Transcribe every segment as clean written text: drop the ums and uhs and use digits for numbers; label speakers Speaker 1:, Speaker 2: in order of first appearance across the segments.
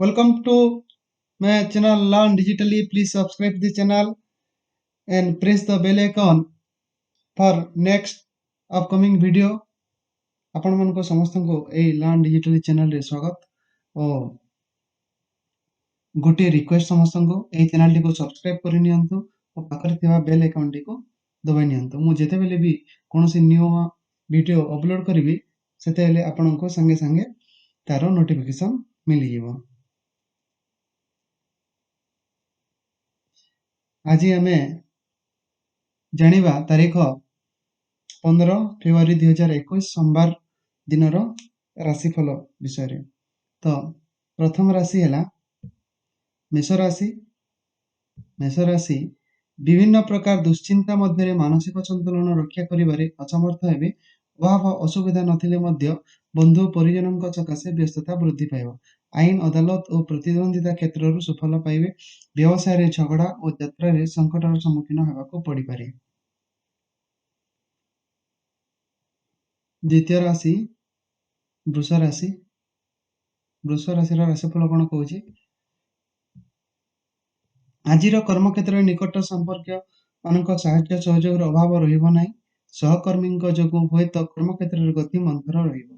Speaker 1: Welcome to my channel Learn Digitally. Please subscribe the channel and press the bell icon for next upcoming video. ଆପଣମାନଙ୍କୁ ସମସ୍ତଙ୍କୁ ଏଇ learn digitally ଚ୍ୟାନେଲରେ ସ୍ୱାଗତ ଓ ଗୋଟିଏ request, ସମସ୍ତଙ୍କୁ ଏହି ଚ୍ୟାନେଲଟିକୁ ସବସ୍କ୍ରାଇବ୍ କରିନିଅନ୍ତୁ ଓ ପାଖରେ ଥିବା ବେଲ୍ ଆଇକନ୍ଟିକୁ ଦବାଇ ନିଅନ୍ତୁ। ମୁଁ ଯେତେବେଳେ ବି କୌଣସି ନୂଆ ଭିଡ଼ିଓ ଅପଲୋଡ଼ କରିବି, ସେତେବେଳେ ଆପଣଙ୍କୁ ସାଙ୍ଗେ ସାଙ୍ଗେ ତାର ନୋଟିଫିକେସନ୍ ମିଳିଯିବ। ଆଜି ଆମେ ଜାଣିବା ତାରିଖ 15 ଫେବୃଆରୀ 2021 ସୋମବାର ଦିନର ରାଶିଫଳ ବିଷୟରେ। ତ ପ୍ରଥମ ରାଶି ହେଲା ମେଷ ରାଶି। ମେଷ ରାଶି ବିଭିନ୍ନ ପ୍ରକାର ଦୁଶ୍ଚିନ୍ତା ମଧ୍ୟରେ ମାନସିକ ସନ୍ତୁଳନ ରକ୍ଷା କରିବାରେ ଅସମର୍ଥ ହେବେ। ଅଭାବ ଅସୁବିଧା ନଥିଲେ ମଧ୍ୟ ବନ୍ଧୁ ପରିଜନଙ୍କ ସକାଶେ ବ୍ୟସ୍ତତା ବୃଦ୍ଧି ପାଇବ। ଆଇନ ଅଦାଲତ ଓ ପ୍ରତିଦ୍ୱନ୍ଦିତା କ୍ଷେତ୍ରରୁ ସୁଫଳ ପାଇବେ। ବ୍ୟବସାୟରେ ଝଗଡ଼ା ଓ ଯାତ୍ରାରେ ସଙ୍କଟର ସମ୍ମୁଖୀନ ହେବାକୁ ପଡ଼ିପାରେ। ଦ୍ୱିତୀୟ ରାଶି ବୃଷ ରାଶି। ବୃଷ ରାଶିର ରାଶିଫଳ କ'ଣ କହୁଛି? ଆଜିର କର୍ମକ୍ଷେତ୍ରରେ ନିକଟ ସମ୍ପର୍କୀୟ ମାନଙ୍କ ସାହାଯ୍ୟ ସହଯୋଗର ଅଭାବ ରହିବ ନାହିଁ। ସହକର୍ମୀଙ୍କ ଯୋଗୁଁ ହୁଏତ କର୍ମକ୍ଷେତ୍ରରେ ଗତି ମନ୍ଥର ରହିବ।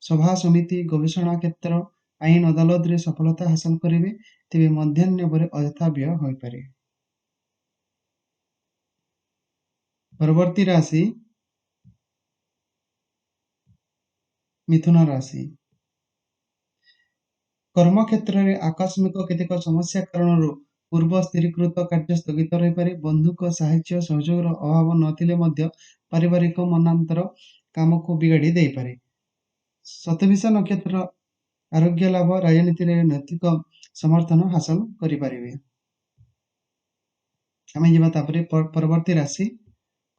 Speaker 1: ସଭା ସମିତି, ଗବେଷଣା କ୍ଷେତ୍ର, ଆଇନ ଅଦାଲତରେ ସଫଳତା ହାସଲ କରିବେ। ତେବେ ମଧ୍ୟାହ୍ନ ପରେ ଅଯଥା ବ୍ୟୟ ହୋଇପାରେ। ପରବର୍ତ୍ତୀ ରାଶି ମିଥୁନ ରାଶି। କର୍ମକ୍ଷେତ୍ରରେ ଆକସ୍ମିକ କେତେକ ସମସ୍ୟା କାରଣରୁ ପୂର୍ବ ସ୍ଥିରୀକୃତ କାର୍ଯ୍ୟ ସ୍ଥଗିତ ରହିପାରେ। ବନ୍ଧୁଙ୍କ ସାହାଯ୍ୟ ସହଯୋଗର ଅଭାବ ନଥିଲେ ମଧ୍ୟ ପାରିବାରିକ ମନାନ୍ତର କାମକୁ ବିଗାଡ଼ି ଦେଇପାରେ। ଶତଭିଷା ନକ୍ଷତ୍ର ଆରୋଗ୍ୟ ଲାଭ, ରାଜନୀତିରେ ନୈତିକ ସମର୍ଥନ ହାସଲ କରିପାରିବେ। ଆମେ ଯିବା ତାପରେ ପରବର୍ତ୍ତୀ ରାଶି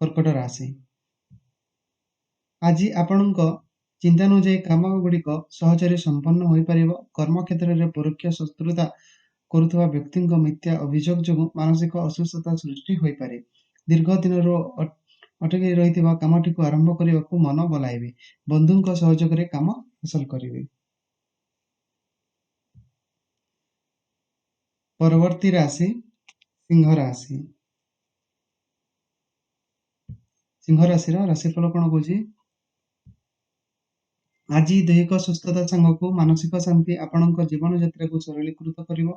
Speaker 1: କର୍କଟ ରାଶି। ଆଜି ଆପଣଙ୍କ ଚିନ୍ତାନୁଯାୟୀ କାମ ଗୁଡ଼ିକ ସହଜରେ ସମ୍ପନ୍ନ ହୋଇପାରିବ। କର୍ମକ୍ଷେତ୍ରରେ ପରୋକ୍ଷ ଶତ୍ରୁତା କରୁଥିବା ବ୍ୟକ୍ତିଙ୍କ ମିଥ୍ୟା ଅଭିଯୋଗ ଯୋଗୁଁ ମାନସିକ ଅସୁସ୍ଥତା ସୃଷ୍ଟି ହୋଇପାରେ। ଦୀର୍ଘ ଦିନରୁ ଅଟକି ରହିଥିବା କାମଟିକୁ ଆରମ୍ଭ କରିବାକୁ ମନ ବଲାଇବେ। ବନ୍ଧୁଙ୍କ ସହଯୋଗରେ କାମ ହାସଲ କରିବେ। ପରବର୍ତ୍ତୀ ରାଶି ସିଂହ ରାଶି। ସିଂହ ରାଶିର ରାଶିଫଳ କ'ଣ କହୁଛି? ଆଜି ଦୈହିକ ସୁସ୍ଥତା ସାଙ୍ଗକୁ ମାନସିକ ଶାନ୍ତି ଆପଣଙ୍କ ଜୀବନଯାତ୍ରାକୁ ସରଳୀକୃତ କରିବ।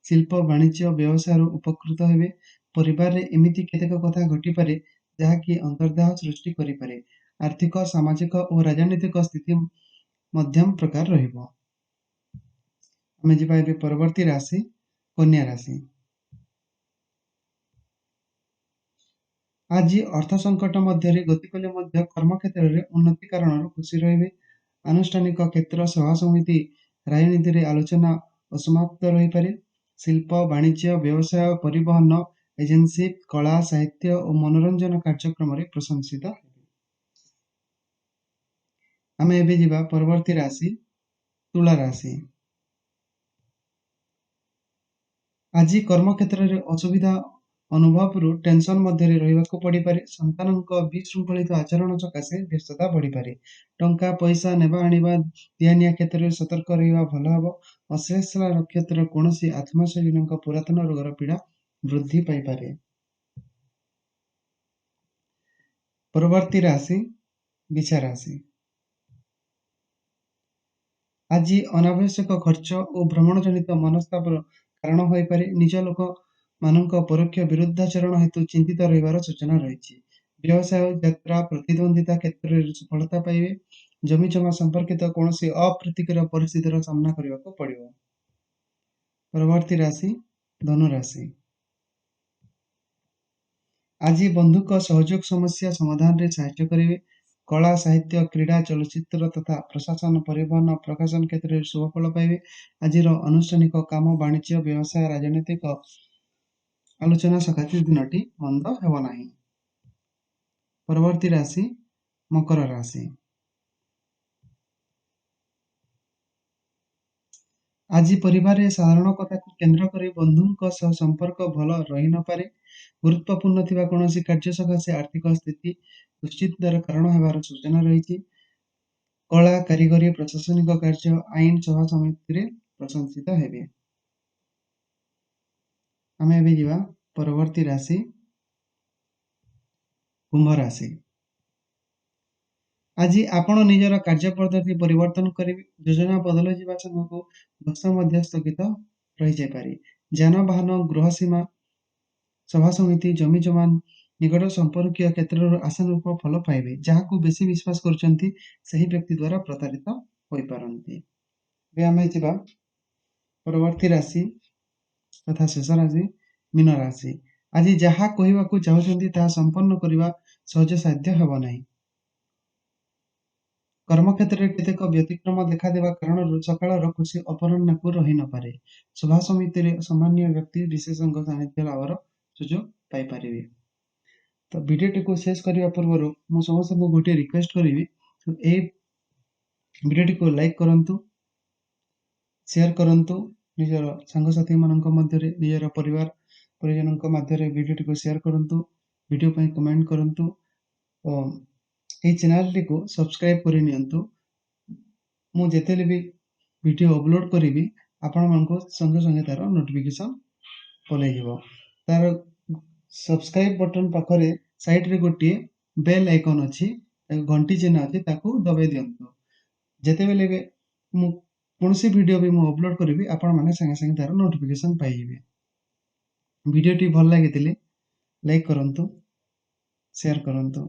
Speaker 1: ଶିଳ୍ପ, ବାଣିଜ୍ୟ, ବ୍ୟବସାୟରୁ ଉପକୃତ ହେବେ। ପରିବାରରେ ଏମିତି କେତେକ କଥା ଘଟିପାରେ ଯାହାକି ଅନ୍ତର୍ଦାହ ସୃଷ୍ଟି କରିପାରେ। ଆର୍ଥିକ, ସାମାଜିକ ଓ ରାଜନୈତିକ ସ୍ଥିତି ମଧ୍ୟମ ପ୍ରକାର ରହିବ। ଆମେ ଯିବା ଏବେ ପରବର୍ତ୍ତୀ ରାଶି କନ୍ୟା ରାଶି। ଆଜି ଅର୍ଥ ସଙ୍କଟ ମଧ୍ୟରେ ଗତି କଲେ ମଧ୍ୟ କର୍ମକ୍ଷେତ୍ରରେ ଉନ୍ନତି କାରଣରୁ ଖୁସି ରହିବେ। ଆନୁଷ୍ଠାନିକ କ୍ଷେତ୍ର, ସଭା ସମିତି, ରାଜନୀତିରେ ଆଲୋଚନା ଅସମାପ୍ତ ରହିପାରେ। ଶିଳ୍ପ, ବାଣିଜ୍ୟ, ବ୍ୟବସାୟ, ପରିବହନ ଏଜେନ୍ସି, କଳା, ସାହିତ୍ୟ ଓ ମନୋରଞ୍ଜନ କାର୍ଯ୍ୟକ୍ରମରେ ପ୍ରଶଂସିତ ହେବେ। ଆମେ ଏବେ ଯିବା ପରବର୍ତ୍ତୀ ରାଶି ତୁଳା ରାଶି। ଆଜି କର୍ମକ୍ଷେତ୍ରରେ ଅସୁବିଧା ଅନୁଭବରୁ ଟେନସନ ମଧ୍ୟରେ ରହିବାକୁ ପଡ଼ିପାରେ। ସନ୍ତାନଙ୍କ ବିଶୃଙ୍ଖଳିତ ଆଚରଣ ସକାଶେ ବ୍ୟସ୍ତତା ବଢ଼ିପାରେ। ଟଙ୍କା ପଇସା ନେବା ଆଣିବା, ଦିଆନିଆ କ୍ଷେତ୍ରରେ ସତର୍କ ରହିବା ଭଲ ହେବ। ଅଶ୍ଳେଷା ନକ୍ଷତ୍ର କୌଣସି ଆତ୍ମୀୟସ୍ୱଜନଙ୍କ ପୁରାତନ ରୋଗର ପୀଡ଼ା ବୃଦ୍ଧି ପାଇପାରେ। ପରବର୍ତ୍ତୀ ରାଶି ବିଛା ରାଶି। ଆଜି ଅନାବଶ୍ୟକ ଖର୍ଚ୍ଚ ଓ ଭ୍ରମଣ ଜନିତ ମନସ୍ତାପର କାରଣ ହୋଇପାରେ। ନିଜ ଲୋକମାନଙ୍କ ପରୋକ୍ଷ ବିରୁଦ୍ଧାଚରଣ ହେତୁ ଚିନ୍ତିତ ରହିବାର ସୂଚନା ରହିଛି। ବ୍ୟବସାୟ, ଯାତ୍ରା, ପ୍ରତିଦ୍ୱନ୍ଦିତା କ୍ଷେତ୍ରରେ ସଫଳତା ପାଇବେ। ଜମିଜମା ସମ୍ପର୍କିତ କୌଣସି ଅପ୍ରୀତିକର ପରିସ୍ଥିତିର ସାମ୍ନା କରିବାକୁ ପଡ଼ିବ। ପରବର୍ତ୍ତୀ ରାଶି ଧନୁ ରାଶି। ଆଜି ବନ୍ଧୁଙ୍କ ସହଯୋଗ ସମସ୍ୟା ସମାଧାନରେ ସାହାଯ୍ୟ କରିବେ। କଳା, ସାହିତ୍ୟ, କ୍ରୀଡ଼ା, ଚଳଚ୍ଚିତ୍ର ତଥା ପ୍ରଶାସନ, ପରିବହନ, ପ୍ରକାଶନ କ୍ଷେତ୍ରରେ ଶୁଭଫଳ ପାଇବେ। ଆଜିର ଆନୁଷ୍ଠାନିକ କାମ, ବାଣିଜ୍ୟ, ବ୍ୟବସାୟ, ରାଜନୈତିକ ଆଲୋଚନା ସକାଶେ ଦିନଟି ମନ୍ଦ ହେବ ନାହିଁ। ପରବର୍ତ୍ତୀ ରାଶି ମକର ରାଶି। ଆଜି ପରିବାରରେ ସାଧାରଣ କଥାକୁ କେନ୍ଦ୍ର କରି ବନ୍ଧୁଙ୍କ ସହ ସମ୍ପର୍କ ଭଲ ରହିନପାରେ। ଗୁରୁତ୍ୱପୂର୍ଣ୍ଣ ଥିବା କୌଣସି କାର୍ଯ୍ୟ ସକାଶେ ଆର୍ଥିକ ସ୍ଥିତି ଦୁଶ୍ଚିନ୍ତାର କାରଣ ହେବାର ସୂଚନା ରହିଛି। କଳା, କାରିଗରୀ, ପ୍ରଶାସନିକ କାର୍ଯ୍ୟ, ଆଇନ, ସଭା ସମିତିରେ ପ୍ରଶଂସିତ ହେବେ। ଆମେ ଏବେ ଯିବା ପରବର୍ତ୍ତୀ ରାଶି, କୁମ୍ଭ ରାଶି। ଆଜି ଆପଣ ନିଜର କାର୍ଯ୍ୟ ପଦ୍ଧତି ପରିବର୍ତ୍ତନ କରିବେ। ଯୋଜନା ବଦଳିଯିବା ସାଙ୍ଗକୁ ଗସ୍ତ ମଧ୍ୟ ସ୍ଥଗିତ ରହିଯାଇପାରେ। ଯାନବାହନ, ଗୃହ ସୀମା, ସଭା ସମିତି, ଜମି ଜମା ନିକଟ ସମ୍ପର୍କୀୟ କ୍ଷେତ୍ରରୁ ଆଶାନୁରୂପ ଫଳ ପାଇବେ। ଯାହାକୁ ବେଶୀ ବିଶ୍ୱାସ କରୁଛନ୍ତି, ସେହି ବ୍ୟକ୍ତି ଦ୍ୱାରା ପ୍ରତାରିତ ହୋଇପାରନ୍ତି। ଏବେ ଆମେ ଯିବା ପରବର୍ତ୍ତୀ ରାଶି ତଥା ଶେଷ ରାଶି, ମୀନ ରାଶି। ଆଜି ଯାହା କହିବାକୁ ଚାହୁଁଛନ୍ତି, ତାହା ସମ୍ପନ୍ନ କରିବା ସହଜସାଧ୍ୟ ହେବ ନାହିଁ। କର୍ମକ୍ଷେତ୍ରରେ କେତେକ ବ୍ୟତିକ୍ରମ ଦେଖାଦେବା କାରଣରୁ ସକାଳର ଖୁସି ଅପରାହ୍ନକୁ ରହି ନପାରେ। ସଭା ସମିତିରେ ସାମାନ୍ୟ ବ୍ୟକ୍ତି ବିଶେଷଙ୍କ ସାନ୍ନିଧ୍ୟ ଲାଭର ସୁଯୋଗ ପାଇପାରିବେ। ତ ଭିଡ଼ିଓଟିକୁ ଶେଷ କରିବା ପୂର୍ବରୁ ମୁଁ ସମସ୍ତଙ୍କୁ ଗୋଟିଏ ରିକ୍ୱେଷ୍ଟ କରିବି, ଏଇ ଭିଡ଼ିଓଟିକୁ ଲାଇକ୍ କରନ୍ତୁ, ସେୟାର କରନ୍ତୁ, ନିଜର ସାଙ୍ଗସାଥିମାନଙ୍କ ମଧ୍ୟରେ, ନିଜର ପରିବାର ପରିଜନଙ୍କ ମଧ୍ୟରେ ଭିଡ଼ିଓଟିକୁ ସେୟାର କରନ୍ତୁ, ଭିଡ଼ିଓ ପାଇଁ କମେଣ୍ଟ କରନ୍ତୁ ଓ ଏହି ଚ୍ୟାନେଲଟିକୁ ସବସ୍କ୍ରାଇବ୍ କରି ନିଅନ୍ତୁ। ମୁଁ ଯେତେବେଳେ ବି ଭିଡ଼ିଓ ଅପଲୋଡ଼ କରିବି, ଆପଣମାନଙ୍କୁ ସଙ୍ଗେ ସଙ୍ଗେ ତା'ର ନୋଟିଫିକେସନ୍ ପଳାଇଯିବ। ତା'ର ସବସ୍କ୍ରାଇବ୍ ବଟନ୍ ପାଖରେ ସାଇଡ଼୍ରେ ଗୋଟିଏ ବେଲ୍ ଆଇକନ୍ ଅଛି, ଘଣ୍ଟି ଚିହ୍ନ ଅଛି, ତାକୁ ଦବାଇ ଦିଅନ୍ତୁ। ଯେତେବେଳେ ବି ମୁଁ କୌଣସି ଭିଡ଼ିଓ ବି ମୁଁ ଅପଲୋଡ଼ କରିବି, ଆପଣମାନେ ସାଙ୍ଗେ ସାଙ୍ଗେ ତା'ର ନୋଟିଫିକେସନ୍ ପାଇଯିବେ। ଭିଡ଼ିଓଟି ଭଲ ଲାଗିଥିଲେ ଲାଇକ୍ କରନ୍ତୁ, ସେୟାର କରନ୍ତୁ।